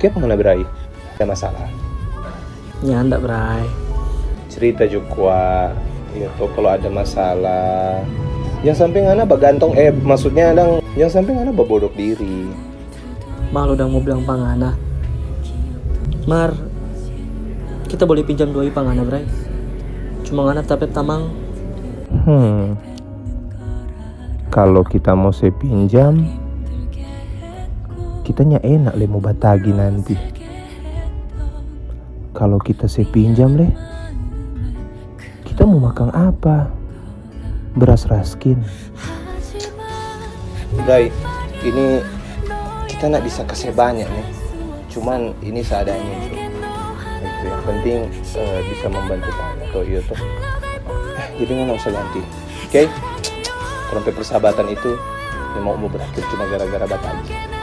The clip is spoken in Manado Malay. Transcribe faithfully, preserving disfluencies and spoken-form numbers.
Oke, mana Bray? Ada masalah? Nyanda, Bray. Cerita jo kwa, ya toh, kalau ada masalah. Jangan sampai ngana bagantong, eh, maksudnya dang, jangan sampai ngana babodok diri. Malu dang mo bilang pa ngana. Mar, kita boleh pinjam doi pa ngana, Bray. Cuma ngana tapet tamang. Hmm. Kalau kita mo se pinjam, kita nya enak le mo batagi nanti. Kalau kita se pinjam le, kita mo makang apa? Beras raskin. Bray, ini kita ndak bisa kase banyak nih. Cuman ini seadanya jo. Itu yang penting, eh, bisa membantu kamu toh, iyo toh. Eh, jadi ngana usah ganti. Oke? Torang pe persahabatan itu ya mau, mau berakhir cuma gara-gara batagi.